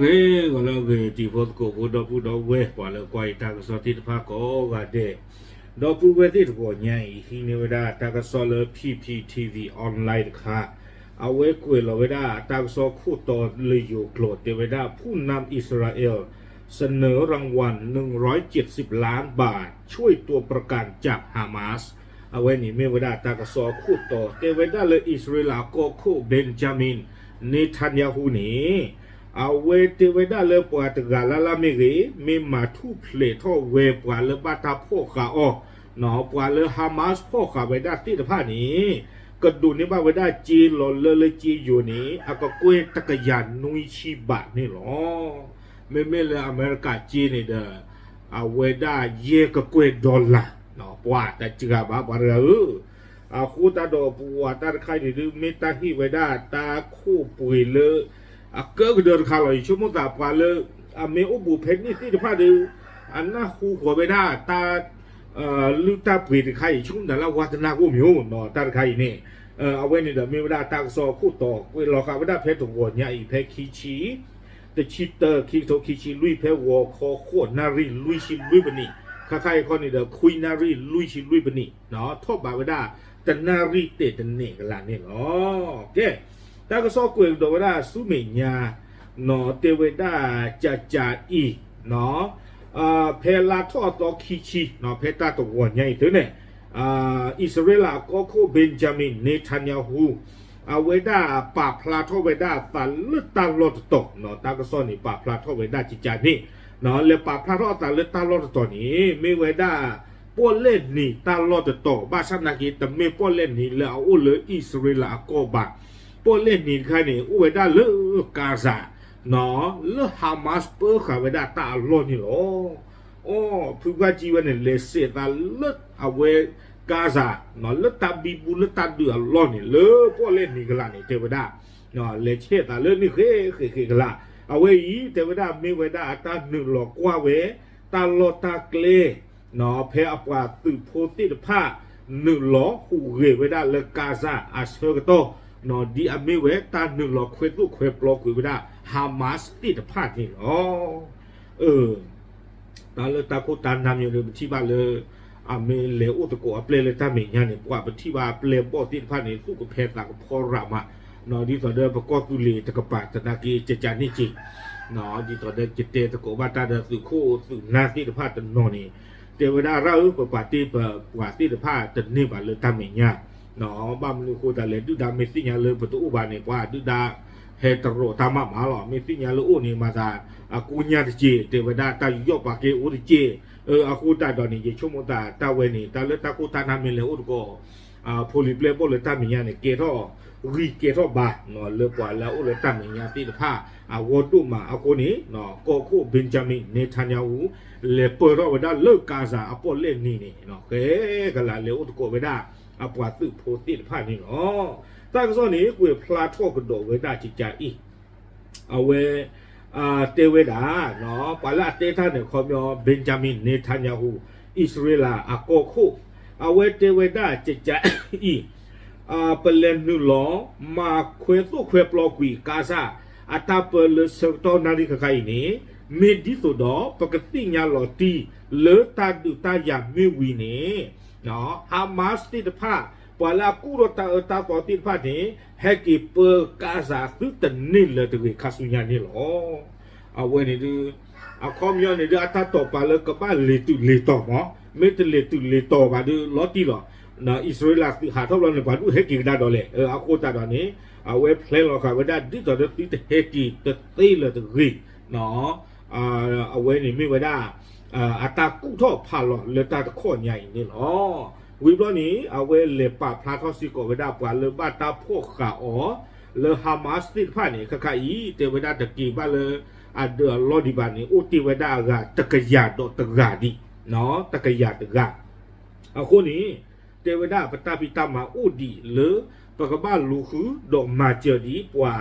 ဂ့ၤဂီၤလၢအဂ့ၤ တံၤဖိသကိးဖိ ဒီပုၢ်ဒီဝဲၢ် ပှၤလၢကွၢ်ယတၢ်ကစီၣ်သ့ၣ်တဖၣ်ကိးဂၤဒဲး, ဒီပုၢ်ဝဲၢ်သ့ၣ်တဂီၤညါအံၤ ဟံးန့ၢ်ဝဲဒၣ်တၢ်ကစီၣ်လၢ P P T V online တခါ, အဝဲကွဲးလီၤဝဲဒၣ်တၢ်ကစီၣ်ခိၣ်တီလၢယိၤကျိာ် တဲဝဲဒၣ် ผู้นำอิสราเอลเสนอรางวัลหนึ่งร้อยเจ็ดสิบล้านบาท ช่วยตัวประกันจากฮามาส အဝဲန့ၣ်မ့ၢ်ဝဲဒၣ်တၢ်ကစီၣ်အခိၣ်တီ တဲဝဲဒၣ်လၢအံၣ်စရ့လးအကီၢ်ခိၣ် Benjamin Netanyahu န့ၣ် အဝဲတဲဝဲဒၣ်လၢပှၤတဂၤလၢ်လၢ်မ့ၢ်ဂ့ၤ, မ့ၢ်မၤထူၣ်ဖျဲးထီၣ်ဝဲပှၤလၢဘၣ်တၢ်ဖီၣ်ဃာ်အီၤ, ပှၤလၢ Hamas ဖီၣ်ဃာ်ဝဲဒၣ်သ့ၣ်တဖၣ်န့ၣ် ကဒိးန့ၢ်ဘၣ်ဝဲဒၣ်စ့လီၤလၢလၢစ့ယိၤန့ၣ် အကကွဲၢ်တကယၤနွံဆံဘးန့ၣ်လီၤ. မ့မ့ၢ်လၢအမဲရကၤစ့န့ၣ်ဒီး အဝဲဒၣ်ယဲၢ်ကကွဲၢ် dollar, ပှၤတစှၤဘၣ်ပှၤတဂၤဧၢ, အဃိသတးဒီးပဝဲတၢ်တခါအံၤန့ၣ်ဒုး မ့ၢ်တၢ်ဟ့ၣ်ဝဲဒၣ်တၢ်ခိၣ်ပှ့ၤလၢ အကၢကဒၢတခါလီၤ. ယဆိကမိၣ်သးပှၤလၢ အမ့ၢ်အိၣ်ဘူးဖဲန့ၣ်သ့ၣ်တဖၣ်ဒီး အနၢ်ဟူဃီၤဝဲဒၣ်တၢ် လုၢ်တၢ်ပှ့ၤတခါအံၤ ဆိကမိၣ်သးလၢအဝဲတနၢ်ကအိၣ်မ့ၢ်အိၣ်နီၤ တၢ်တခါအံၤန့ၣ်, အဝဲန့ၣ်ဒီးမ့ၢ်ဝဲဒၣ်တၢ်ကစီၣ်အခိၣ်တီ ကွဲးလီၤဃာ်ဝဲဒၣ်ဖဲတဂီၤညါအံၤ ဖဲခံဆံ တဆံတၢ ခံကထိခံဆံလွံၢ် ဖဲဂီၤခီဃိးနၣ်ရံၣ်လွံၢ်ဆံလွံၢ်မံးနံး, ခါခါအံၤခီန့ၣ်ဒီး ခွံနၣ်ရံၣ်လွံၢ်ဆံလွံၢ်မံးနံး, ထီၣ်ဘးဝဲဒၣ်တနၣ်ရံၣ်တဲာ်တန့ၢ်ကလးန့ၣ်လီၤ. ကဲ, တၢ်ကစီၣ်ကွဲးကဒီးဝဲဒၣ်ဆူမဲာ်ညါ တဲဝဲဒၣ် ကကးအံၤ ဖဲလါထီၣ်အသီခံဆံ ဖဲတၢ်တဂီၤညါအံၤသ့န့ၣ် အံၣ်စရ့လးအကီၢ်ခိၣ် Benjamin Netanyahu အဝဲဒၣ်ပာ်ဖျါထီၣ်ဝဲဒၣ်အသးလၢတၢ်လီၢ်တတီၤ, တၢ်ကစီၣ်န့ၣ် ပာ်ဖျါထီၣ်ဝဲဒၣ်ကကးန့ၣ်, လဲၤပာ်ဖျါထီၣ်အသးလၢတၢ်လီၢ်တတီၤန့ၣ် မ့ၢ်ဝဲဒၣ် ပီၣ်လဲၣ်နံၤတၢ်လီၢ်တတီၤ, ဘၣ်ဆၣ်သနာ်က့ တမ့ၢ်ပီၣ်လဲၣ်နံၤလၢအအိၣ်လၢအံၣ်စရ့လးအကီၢ်ဘၣ်. ပီၣ်လဲၣ်နံၤတခါန့ၣ် အိၣ်ဝဲဒၣ်လၢ Gaza လၢ Hamas ပၢဃာ်ဝဲဒၣ်တၢ်အလီၢ်န့ၣ်လီၤ. အိ ဖုပှၢ်ကံဝဲန့ၣ် လဲၤစဲးသးလၢအဝဲ Gaza လၢတၢ်ဘံဘူလၢတၢ်ဒုးအလီၢ်န့ၣ် လၢပီၣ်လဲၣ်နံၤကလးန့ၣ် တဲဝဲဒၣ် လဲၤဆဲးသးလၢန့ၣ်ဃဲဃဲဃဲကလး, အဝဲအံၤ တဲဝဲဒၣ်မ့ၢ်ဝဲဒၣ်အတၢ်နုာ်လီၤကွၢ်ဝဲ တၢ်လီၢ်တၢ်ကျဲ ဖဲအပှၤသုးဖိသ့ၣ်တဖၣ် နုာ်လီၤဟူးဂဲၤဝဲဒၣ်လၢ Gaza အဆၢကတီၢ်, ဒ်အမ့ၢ်ဝဲတၢ်နုာ်လီၤခွဲသိၣ်ခွဲပျီကွံာ်ဝဲဒၣ် Hamas သ့ၣ်တဖၣ်န့ၣ်လီၤ. တၢ်လၢတၢ်ခိၣ်တၢ်နါမ့ၢ်ဒီး ပထံၣ်ဘၣ်လၢ အမ့ၢ်လဲၤအိၣ်သကိးအပျဲၢ်လၢတၢ်မဲာ်ညါန့ၣ် ပှၤပထံၣ်ဘၣ်အပျဲၢ်ဘီၣ်သ့ၣ်တဖၣ်န့ၣ် သူၣ်ကဖဲသးကဖီရၤမး, ဒ်သိးဒီးပကီၢ်သူလ့ၤတကပၤသနာ်က့ ကကးန့ၣ်က့ၤ ဒ်သိးဒီးယတဲသကိးဘၣ်တၢ်ဒီးသုးခိၣ်သုးနၢ်သ့ၣ်တဖၣ်တနီၤန့ၣ် တဲဝဲဒၣ်ရၣ်ဧၢ ပပာ်တ့ၢ်ပပှၤသ့ၣ်တဖၣ်တန့ၢ်ဘၣ်လၢတၢ်မဲာ်ညါ, ဘၣ်မနုၤအဃိသတးလဲၣ် ဒုၣ်ဒါမ့ၢ်သ့ၣ်ညါလၢပတအိၣ်ဘၣ်န့ၣ် ပှၤဒုၣ်ဒါဟဲတရီးတၢ်မးမးလီၤ. မ့ၢ်သ့ၣ်ညါလၢအိၣ်န့ၣ် မၤသးအကိညၢ်တက့ၢ် တဲဝဲဒၣ်တၢ်ယူးယီၣ်ပာ်ကဲအိၣ်တက့ၢ်, အဃိသတးဒီးန့ၣ် ယဆိကမိၣ်သးတၢ်ဝဲန့ၣ် တၢ်လၢတၢ်ခိၣ်တၢ်နါမ့ၢ်လဲၤအိၣ်သကိး ဖိလံၤပျဲၢ်ဘီၣ်လၢတၢ်မဲာ်ညါန့ၣ် ကဲထီၣ်ဂံၢ်ကဲထီၣ်ဘါ လၢပှၤလၢအအိၣ်လၢတၢ်မဲာ်ညါသ့ၣ်တဖၣ် အဂီၢ်ဒိၣ်မးအဃိန့ၣ် ကီၢ်ခိၣ် Benjamin Netanyahu လဲၤပၢၢ်ထီၣ်ဝဲဒၣ်လၢ Gaza အပီၣ်လဲၣ်နံၤန့ၣ် ဃဲကလးလဲၤအိၣ်သကိးဝဲဒၣ် အပှၤသုးဖိသ့ၣ်တဖၣ်န့ၣ်လီၤ. တၢ်ကစီၣ်န့ၣ် ကွဲးဖျါထီၣ်ကဒီးဝဲဒၣ်ကကးအံၤ အဝဲ တဲဝဲဒၣ် ပှၤလၢအတဲတၢ်န့ၣ် ခီပညီ Benjamin Netanyahu အံၣ်စရ့လးအကီၢ်ခိၣ် အဝဲတဲဝဲဒၣ်ကကးအံၤ ပလဲၤနုာ်လီၤ မၤခွဲသိၣ်ခွဲပျီကွံာ် Gaza အတၢ်ပၢလၢဆၢကတီၢ်နၣ်ရံၣ်ခဲခါအံၤန့ၣ် မ့ၢ်ဒ်သိးဒီး ပကသ့ၣ်ညါလီၤတံၢ်လၢတၢ်ဒုးတၢ်ယၤမ့ၢ်ဝံၤန့ၣ် Hamas သ့ၣ်တဖၣ် ပှၤလၢအကူၣ်ထီၣ်တၢ်အၢတၢ်သီသ့ၣ်တဖၣ်န့ၣ် ဟဲက့ၤပၢ Gaza သုတန့ၢ်လၢၤတဂ့ၤခါဆူညါန့ၣ်လီၤ. အဝဲန့ၣ်ဒုး အခီပညီန့ၣ်ဒုး အတၢ်တိာ်ပာ်လၢကဘၣ်လ့ၤတုၤလ့ၤတီၤမး, မ့ၢ်တလ့ၤတုၤလ့ၤတီၤဘၣ်ဒုးလီၤတံၢ်လီၤ. အံၣ်စရ့လးသုးဟးထီၣ်ဘျီန့ၣ် ပှၤဒုးဟဲက့ၤကဒါဒီးလဲၣ်. အဃိသတးဒီးန့ၣ် အဝဲဖျဲလီၤဃာ်ဝဲဒၣ်ဒ်သိးဒီးသုတဟဲက့ၤတသ့လၢၤတဂ့ၤ အဝဲန့ၣ်မ့ၢ်ဝဲဒၣ် အတၢ်ကူၣ်ထီၣ်ဖးလီၤလၢတၢ်တခီညါအံၤန့ၣ်လီၤ. ဝံၤဘျီန့ၣ် အဝဲလဲၤပာ်ဖျါထီၣ်စ့ၢ်ကီးဝဲဒၣ်ပှၤလၢဘၣ်တၢ်ဖီၣ်ဃာ်အီၤ လၢ Hamas သ့ၣ်တဖၣ်န့ၣ် ခဲခါအံၤ တဲဝဲဒၣ်တက့ၤဘၣ်လၢ အဒၢးအလီၢ်ဒံးဘၣ်န့ၣ် အိၣ်တ့ၢ်ဝဲဒၣ်အဂၤတကယၤဒီးတဂၤဒံး, တကယၤတဂၤ အဃိန့ၣ် တဲဝဲဒၣ်ပတၢ်ဖံးတၢ်မၤအိၣ်ဒံးလၢ ပကဘၣ်လူၤဃုာ်ဒီးမၤစၢၤဒံးပှၤ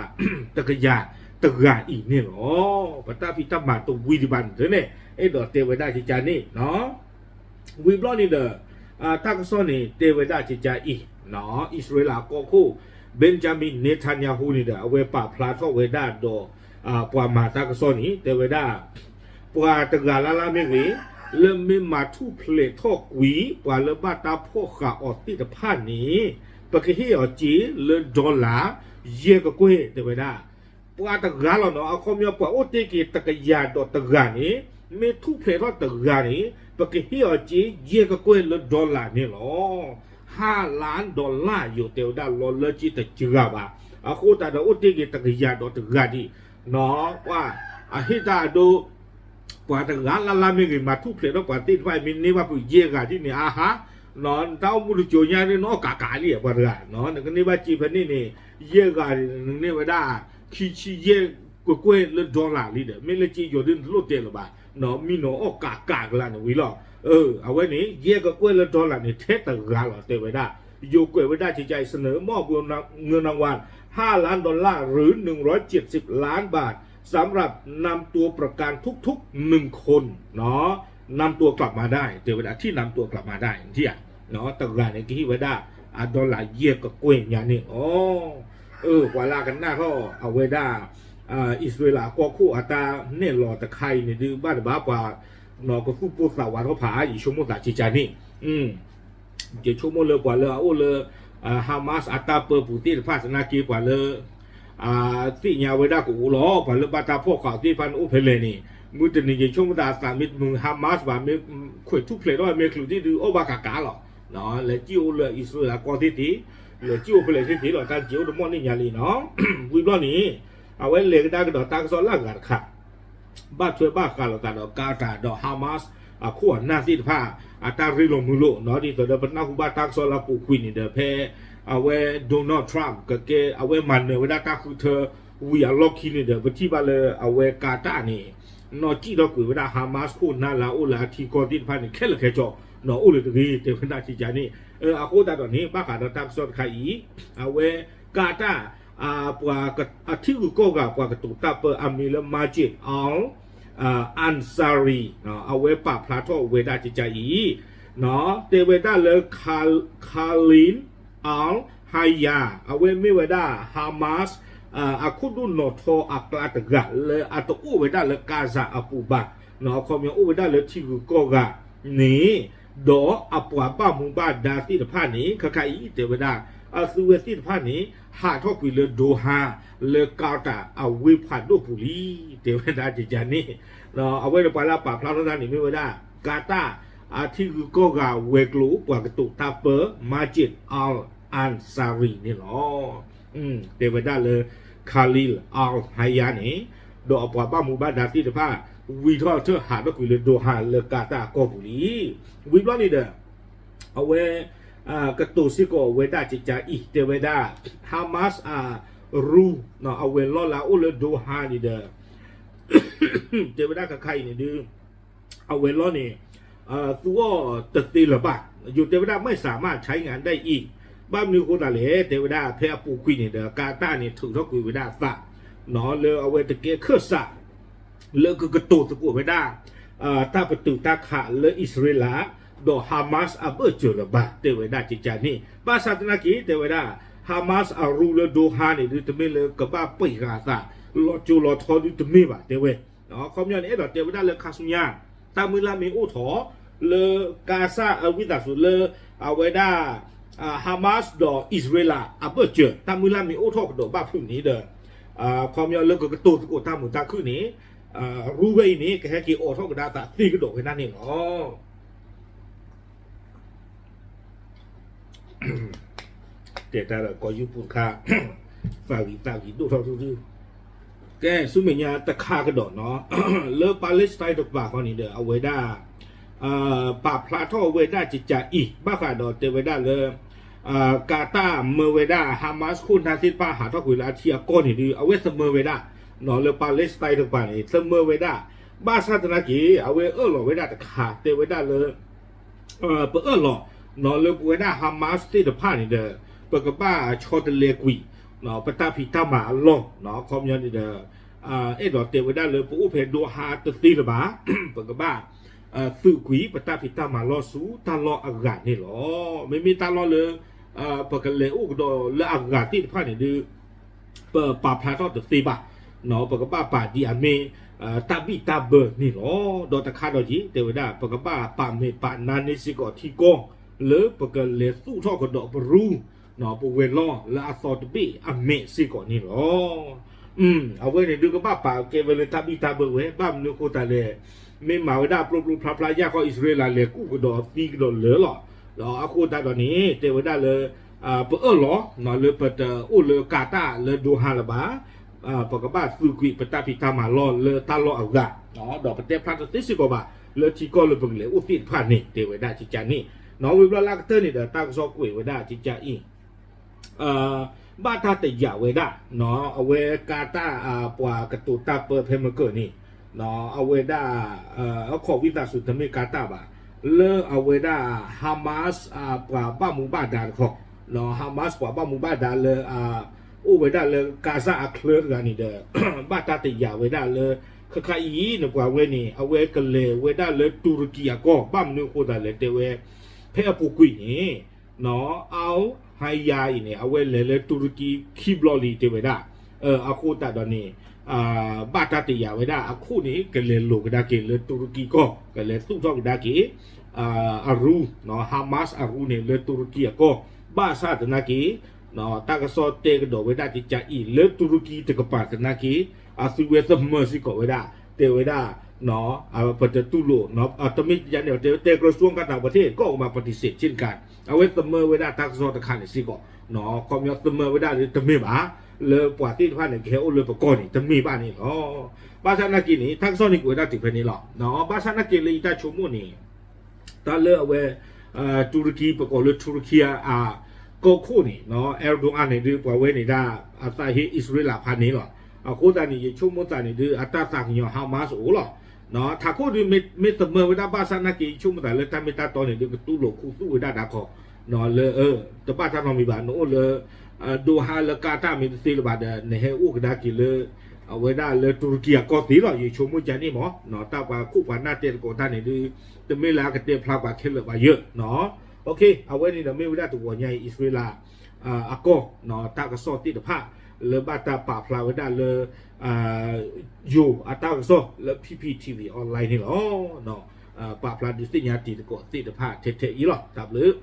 တကယၤတဂၤအံၤန့ၣ်လီၤ. ပတၢ်ဖံးတၢ်မၤတဝံၤဒံးဘၣ်န့ၣ်န့ၣ် အဲၣ်ဒိးတဲဝဲဒၣ်ကကးန့ၣ် ဝံၤဘျီန့ၣ်ဒီး တၢ်ကစီၣ်န့ၣ်တဲဝဲဒၣ်ကကးအံၤ အံၣ်စရ့လးအကီၢ်ခိၣ် Benjamin Netanyahu န့ၣ်ဒီး အဝဲပာ်ဖျါထီၣ်ဝဲဒၣ်ဒီး ပှၤမၤတၢ်ကစီၣ်န့ၣ် တဲဝဲဒၣ် ပှၤတဂၤလၢ်လၢ်မ့ၢ်ဂ့ၤ လၢမ့ၢ်မၤထူၣ်ဖျဲးထီၣ်ကွံာ် ပှၤလၢဘၣ်တၢ်ဖီၣ်ဃာ်အီၤသ့ၣ်တဖၣ်န့ၣ် ပကဟ့ၣ်အီၤစ့လၢ dollar ယဲၢ်ကကွဲၢ် တဲဝဲဒၣ် ပှၤတဂၤလီၤနီၤ အခီပညီ ပှၤအိၣ်တ့ၢ်က့ၤတကယၤဒီးတဂၤန့ၣ် မ့ၢ်ထူၣ်ဖျဲးထီၣ်တဂၤန့ၣ် ပကဟ့ၣ်အီၤစ့ယဲၢ်ကကွဲၢ်လၢ dollar န့ၣ်လီၤ. ဟါလါ dollar ယိၤ တဲဝဲဒၣ်လီၤလၢက့တစှၤဘၣ်. အဃိသတးဒီး အိၣ်တ့ၢ်က့ၤတကယၤဒီးတဂၤဒံး ပှၤအဟ့ၣ်တၢ်အဒိ ပှၤတဂၤလၢ်လၢ်မ့ၢ်ဂ့ၤ မၤထူၣ်ဖျဲးထီၣ်ပှၤသ့ၣ်တဖၣ်အံၤ မ့ၢ်န့ၢ်ဘၣ်ဖုးယဲၢ်ဂၤဒ်န့ၣ် အါဟါ, နတၢ်အိၣ်မူတစိၤညါဒ် နအီၣ်ကးကးလံပှၤတဂၤ, နကန့ၢ်ဘၣ်စ့ဖဲန့ၣ်န့ၣ် ယဲၢ်ဂၤန့ၣ် နန့ၢ်ဝဲဒၣ် ခံဆံယဲၢ်ကကွဲၢ်လၢ dollar လံဒီး မ့ၢ်လၢစ့ယိၤဒ်နတလိၣ်တဲလၢၤဘၣ်, မံနီၤအီၣ်ကးကးကလါန့ၣ်ဝံၤလီၤ. အဝဲန့ၣ် ယဲၢ်ကကွဲၢ်လၢ dollar န့ၣ် ထဲတဂၤလီၤ တဲဝဲဒၣ် ယိၤကွဲးဝဲဒၣ်ကကါအံၤ เสนอมอบเงินรางวัล ห้าล้านดอลลาร์ หรือ หนึ่งร้อยเจ็ดสิบล้านบาท สำหรับนำตัวประกันทุกๆหนึ่งคน นำตัวกลับมาได้ တဲဝဲဒၣ် ที่นำตัวกลับมาได้ ထံၣ်ဧါ, တဂၤန့ၣ် ကဟ့ၣ်ဝဲဒၣ် အdollar ယဲၢ်ကကွဲၢ်ညါန့ၣ်လီၤ. ပှၤလၢအကနၣ်ထီၣ်အဝဲဒၣ် အံၣ်စရ့လးအကီၢ်ခိၣ်အတၢ်နဲၣ်လီၤတခါအံၤန့ၣ်ဒုး ဘၣ်တဘၣ်ပှၤ ကသူၣ်ပိၢ်သးဝးထီၣ်ဖး ယဆိကမိၣ်သးကကါန့ၣ် ယဆိကမိၣ်လၢပှၤလၢအအိၣ်လၢ Hamas အတၢ်ပၢပူၤသ့ၣ်တဖၣ်သနာ်က့ ပှၤလၢ သ့ၣ်ညါဝဲဒၣ်ကအိၣ်လီၤ ပှၤလၢဘၣ်တၢ်ဖီၣ်ဃာ်သ့ၣ်တဖၣ်န့ၣ်အိၣ်ဖဲလဲၣ်န့ၣ် မုၢ်တနံၤယဆိကမိၣ်သးအသးမ့ၢ်တမုာ် Hamas ဘၣ် မ့ၢ်ခွဲးထူၣ်ဖျဲးထီၣ်မ့ၢ်ချုးသ့ၣ်ဒုး အီၣ်ဘၣ်ကးကးလီၤ. လဲၤစံၣ်အိၣ်လၢအံၣ်စရ့လးကီၢ်သ့ၣ်သ့ၣ် လဲၤစံၣ်အိၣ်ဖဲလဲၣ်သ့ၣ်သ့ၣ်လီၤ တၢ်ကဲအိၣ်တမီၣ်န့ၣ်ညါလံနီၤ. ဝံၤဘျီန့ၣ် အဝဲလဲၤကဒါကဒီးတၢ်ကစီၣ်လၢအဂၤတခါ ဘၣ်ထွဲဘၣ်ဃးလိာ်သးဒီး Qatar ဒီး Hamas အခိၣ်အနၢ်သ့ၣ်တဖၣ် အတၢ်ရ့လိာ်မုာ်လိာ်နီၤ ဒ်သိးဒီးပနၢ်ဟူဘၣ်တၢ်ကစီၣ်လၢအပူၤကွံာ်န့ၣ်ဒီး ဖဲအဝဲ Donald Trump ကကဲ အဝဲမၤနၢၤဝဲဒၣ်တၢ်ဃုထၢဝံၤအလီၢ်ခံန့ၣ်ဒီး ပထံၣ်ဘၣ်လၢအဝဲ Qatar န့ၣ် နီၢ်စံၣ်ထီၣ်ကွံာ်ဝဲဒၣ် Hamas ခိၣ်နၢ်လၢအအိၣ်လၢအထံကီၢ်သ့ၣ်တဖၣ်န့ၣ် ခဲလၢာ်ခဲဆ့ နီၢ်အိၣ်လၢတဂ့ၤ တဲဝဲဒၣ်ကကါန့ၣ်. အဃိသတးဒီးန့ၣ် ဘၣ်ဃးဒီးတၢ်ကစီၣ်တခါအံၤ အဝဲ Qatar ပှၤအထံဂုၤကီၢ်ဂၤ ပှၤကတိၤတၢ်ပၢအမံၤလၢ Majid al Ansari အဝဲပာ်ဖျါထီၣ်ဝဲဒၣ်ကကါအံၤ တဲဝဲဒၣ်လၢ Khalil al Hayya အဝဲမ့ၢ်ဝဲဒၣ် Hamas အခိၣ်ဒိၣ်နီၢ်ထီအကျါတဂၤ လၢအတအိၣ်ဝဲဒၣ်လၢ Gaza အပူၤဘၣ်, အခီပညီအိၣ်ဝဲဒၣ်လၢထံဂုၤကီၢ်ဂၤန့ၣ် ဒီးအပှၤဘၣ်မူဘၣ်ဒါသ့ၣ်တဖၣ်န့ၣ် ခဲခါအံၤတဲဝဲဒၣ် အသုဝဲသ့ၣ်တဖၣ်န့ၣ် ဟးထီၣ်ကွံာ်လၢ Doha လၢ Qatar အဝ့ၢ်ဖးဒိၣ်ပူၤလံ တဲဝဲဒၣ်ကကါန့ၣ်. အဝဲန့ၣ်ပှၤလၢအပာ်ဖျါထီၣ်တၢ်န့ၣ်မ့ၢ်ဝဲဒၣ် Qatar အထံဂုၤကီၢ်ဂၤဝဲၤကျိၤ ပှၤကတိၤတၢ်ပၢ Majid al Ansari န့ၣ်လီၤ. တဲဝဲဒၣ်လၢ Khalil al Hayya န့ၣ် ဒီးအပှၤဘၣ်မူဘၣ်ဒါသ့ၣ်တဖၣ် ဝံၤထီၣ်ထၢၣ်ဟးထီၣ်ကွံာ်လၢ Doha လၢ Qatar အကီၢ်ပူၤလံ. ဝံၤဘျီန့ၣ်ဒီး အဝဲ ကတိၤစ့ၢ်ကီးဝဲဒၣ်ကကါအံၤ တဲဝဲဒၣ် Hamas အရူ အဝဲၤလီၢ်လၢအအိၣ်လၢ Doha န့ၣ်ဒီး တဲဝဲဒၣ်ခဲခါအံၤန့ၣ်ဒုး အဝဲၤလီၢ်န့ၣ် သူအီၣ်တသ့လၢၤဘၣ်. ယိၤတဲဝဲဒၣ် ไม่สามารถใช้งานได้อีก ဘၣ်မနုၤအဃိသတးလဲၣ် တဲဝဲဒၣ်ဖဲအပူၤကွံာ်န့ၣ်ဒီး Qatar န့ၣ် ထုးထီၣ်ကွံာ်ဝဲဒၣ်အသး လၢအဝဲတကဲခၢၣ်စး လၢကကတိၤသကိးဝဲဒၣ် တၢ်ပတုာ်တၢ်ခးလၢအံၣ်စရ့လး ဒီး Hamas အဘၢၣ်စၢၤလၢၤဘၣ် တဲဝဲဒၣ်ကကါန့ၣ်. ဘၣ်ဆၣ်သနာ်က့ တဲဝဲဒၣ် Hamas အရူလၢ Doha န့ၣ်ဒုး တမ့ၢ်လၢကဘၣ်ပံာ်ဃာ်အသး လီၤကၠိလီၤထီဒုးတမ့ၢ်ဘၣ် တဲဝဲ အခီပညီန့ၣ် အဲၣ်ဒိးတဲဝဲဒၣ်လၢခါဆူညါ တၢ်မုၢ်လၢ်မ့ၢ်အိၣ်ထီၣ် လၢကါစၢ်အဝံသးစူၤလၢ အဝဲဒၣ် Hamas ဒီးအံၣ်စရ့လးအဘၢၣ်စၢၤ တၢ်မုၢ်လၢ်မ့ၢ်အိၣ်ထီၣ်ကဒီးဘၣ်ဖုးန့ၣ်ဒီး အခီပညီလၢကကတိၤသကိးတၢ်မုာ်တၢ်ခုၣ်န့ၣ် ရူဝဲအံၤန့ၣ် ကဟဲက့ၤအိးထီၣ်ကဒါသးသ့ကဒီးဝဲဒၣ်န့ၣ်လီၤ. တဲတၢ်ဒီးကီၢ်ယူပူၤတခါ သးဂံၢ်သးဂံၢ်ဒိၣ်ထီၣ်ထူၣ်ထူၣ်. ကဲ ဆူမဲာ်ညါတခါကဒီးနီၤ လၢ Palestine တကပၤဃီန့ၣ်ဒီး အဝဲဒၣ် ပာ်ဖျါထီၣ်ဝဲဒၣ်ကကါအံၤ ဘၣ်ဃးဒီးတဲဝဲဒၣ်လၢ ကၤတၢ်မၢဝဲဒၣ် Hamas ခိၣ်နၢ်သ့ၣ်တဖၣ်ဟးထီၣ်ကွံာ်လၢအထံအကီၢ်န့ၣ်ဒုး အဝဲသမၢဝဲဒၣ် လၢ Palestine တကပၤန့ၣ် သမၢဝဲဒၣ် ဘၣ်ဆၣ်သနာ်က့ အဝဲအၢၣ်လီၤဝဲဒၣ်တခါ တဲဝဲဒၣ်လၢ ပအၢၣ်လီၤ လၢပဝဲဒၣ် Hamas သ့ၣ်တဖၣ်န့ၣ်ဒီး ပကဘၣ်ဆီတလဲကွံာ် ပတၢ်ဖံးတၢ်မၤအလီၢ် အခီပညီန့ၣ်ဒီး အဲၣ်ဒိးတဲဝဲဒၣ်လၢပအိၣ်ဖဲ Doha တသ့လၢၤဘၣ် ပကဘၣ် သုးကွံာ်ပတၢ်ဖံးတၢ်မၤလီၢ်ဆူတၢ်လီၢ်အဂၤန့ၣ်လီၤ. မ့မ့ၢ်တၢ်လီၢ်လၢ ပကလဲၤအိၣ်ကဒီးလၢအဂၤသ့ၣ်တဖၣ်န့ၣ်ဒုး ပပာ်ဖျါထီၣ်တသ့ဘၣ်. ပကဘၣ်ပာ်ဒ်အမ့ၢ် တၢ်ဘံၣ်တၢ်ဘၢန့ၣ်လီၤ. ဒီးတခါဒီးက့ၤ တဲဝဲဒၣ် ပကဘၣ်ပာ်မဲာ်ပာ်နါန့ၢ်စ့ၢ်ကီးထံကီၢ် လၢပကလဲၤသူၣ်ထီၣ်ကဒီးပရူ ပဝဲၤလီၢ်လၢအသီတဘ့ၣ်အမဲာ်စ့ၢ်ကီးန့ၣ်လီၤ. အဝဲန့ၣ်ဒုးကဘၣ်ပာ်ကဲဝဲလၢတၢ်ဘံၣ်တၢ်ဘၢဝဲ ဘၣ်မနုၤအဃိသတးလဲၣ်, မ့ၢ်မၤဝဲဒၣ်ပျိပျိဖျါဖျါယၢ်ဃီ အံၣ်စရ့လးလဲၤကူၣ်ကဒီးသံကဒီးလၢာ်လီၤ. ဒီးအဃိသတးဒီးန့ၣ် တဲဝဲဒၣ်လၢ ပအၢၣ်လီၤလၢပတအိၣ်လၢကၤတၢ်လၢဒိဟါလၢၤဘၣ်, ပကဘၣ်သုးကွံာ်ပတၢ်ဖံးတၢ်မၤလီၢ်လၢတၢ်လီၢ်အဂၤ, ဒီးပတဲဖျါတသ့စ့ၢ်ကီးဘၣ် လၢထံကီၢ်လၢပကလဲၤအိၣ်သ့ၣ်တဖၣ်န့ၣ် တဲဝဲဒၣ်ကကန့ၣ်, ဝံၤဘျီလၢအကတၢၢ်န့ၣ်ဒီးတၢ်ကစီၣ်ကွဲးဝဲဒၣ်ကကအံၤ ဘၣ်တၢ်တယာ်ဝဲဒၣ် အဝဲကၤတၢ်ပှၤကတိၤတၢ်ပၢဖဲမကၢၢ်န့ၣ် အဝဲဒၣ် အခီၣ်ဝံသးစူၤတမ့ၢ်ကၤတၢ်ဘၣ်, လၢအဝဲဒၣ် Hamas ပှၤဘၣ်မူဘၣ်ဒါတခီ, Hamas ပှၤဘၣ်မူဘၣ်ဒါလၢ အိၣ်ဝဲဒၣ်လၢ Gaza အချၢတဂၤန့ၣ်ဒီး ဘၣ်တၢ်တယာ်ဝဲဒၣ်လၢ ခဲခါအံၤန့ၣ် ပှၤဝဲန့ၣ် အဝဲကလဲၤဝဲဒၣ်လၢတူၤရကံအကီၢ် ဘၣ်မနုၤအဃိသတးလဲၣ် တဲဝဲ ဖဲအပူၤကွံာ်န့ၣ် Al-Hayya အံၤန့ၣ် အဝဲလဲၤလၢတူၤရကံခံဘျီလံ တဲဝဲဒၣ်, အဃိသတးဒီးန့ၣ် ဘၣ်တၢ်တယာ်ဝဲဒၣ်အခိၣ်န့ၣ် ကလဲၤလိာ်ကဒါက့ၤလၢတူၤရကံကီၢ် ကလဲၤသူၣ်ထီၣ်ကဒါက့ၤ အရူ Hamas အရူန့ၣ် လၢတူၤရကံအကီၢ်, ဘၣ်ဆၣ်သနာ်က့ တၢ်ကစီၣ်တဲကဒီးဝဲဒၣ်ကကအံၤ လၢတူၤရကံတကပၤသနာ်က့ အသုဝဲသမၢစ့ၢ်ကီးဝဲဒၣ် တဲဝဲဒၣ် ပတတူၢ်လိာ် တမ့ၢ်န့ၣ် တဲ กระทรวงการต่างประเทศ ကီၢ်ကမၤ ปฏิเสธเช่นกัน အဝဲသမၢဝဲဒၣ်တၢ်ကစီၣ်တခါန့ၣ်စ့ၢ်ကီး, ခီပညီသမၢဝဲဒၣ်လၢတမ့ၢ်ဘၣ် လၢပှၤသ့ၣ်တဖၣ်န့ၣ် ကဟဲအိၣ်လၢပကီၢ်န့ၣ် တမ့ၢ်ဘၣ်န့ၣ်လီၤ. ဘၣ်ဆၣ်သနာ်က့န့ၣ် တၢ်ကစီၣ်န့ၣ်ကွဲးဝဲဒၣ်တုၤဖဲန့ၣ်လီၤ. ဘၣ်ဆၣ်သနာ်က့လၢယတၢ်ဆိကမိၣ်န့ၣ် တၢ်လၢအဝဲ တူၤရကံ ပကိးလၢတူၤရကံအကီၢ်ခိၣ်န့ၣ် Erdogan န့ၣ်ဒုး ပှၤဝဲန့ၣ်ဒၣ် အသးဟ့အံၣ်စရ့လးဖးန့ၣ်လီၤ. အဃိသတးန့ၣ် ယဆိကမိၣ်သးန့ၣ်ဒုး အတၢ်သးကညီၤ Hamas အိၣ်လီၤ. ထးခိၣ်ဒုး မ့ၢ်သမၢဝဲဒၣ်ဘၣ်ဆၣ်သနာ်က့ ယဆိကမိၣ်သးလၢတၢ်မ့ၢ်တၢ်တီန့ၣ်ဒုး ကတူၢ်လိာ်ခူသူၣ်ဝဲဒၣ်ဒၣ်ခီ လၢ တဘၣ်တၢ်နီတမံၤဘၣ် နအိၣ်လၢ ဒိဟါလၢကၤတၢ်မ့ၢ်တသ့လၢၤဘၣ်ဒီး နဟဲအိၣ်ကဒါက့ၤလၢ အဝဲဒၣ်လၢတူၤရကံအကီၢ်သ့လီၤ. ယဆိကမိၣ်ကန့ၣ်မး တၢ်ပှၤခိၣ်ပှၤနၢ်တဲသကိးတၢ်န့ၣ်ဒုး တမ့ၢ်လၢအကတဲဖျါပှၤခဲလၢာ်ဘၣ်ယၢ် အဝဲန့ၣ်ဒီးမ့ၢ်ဝဲဒၣ်တဂီၤညါအံၤ အံၣ်စရ့လး အကီၢ် တၢ်ကစီၣ်သ့ၣ်တဖၣ် လၢဘၣ်တၢ်ပာ်ဖျါဝဲဒၣ်လၢ ယိၤအတၢ်ကစီၣ်လၢ P P T V online န့ၣ်လီၤ. ပာ်ဖျါဒုးသ့ၣ်ညါတံၤသကိးသ့ၣ်တဖၣ်ထဲထဲအံၤလီၤ. တၢ်ဘျုး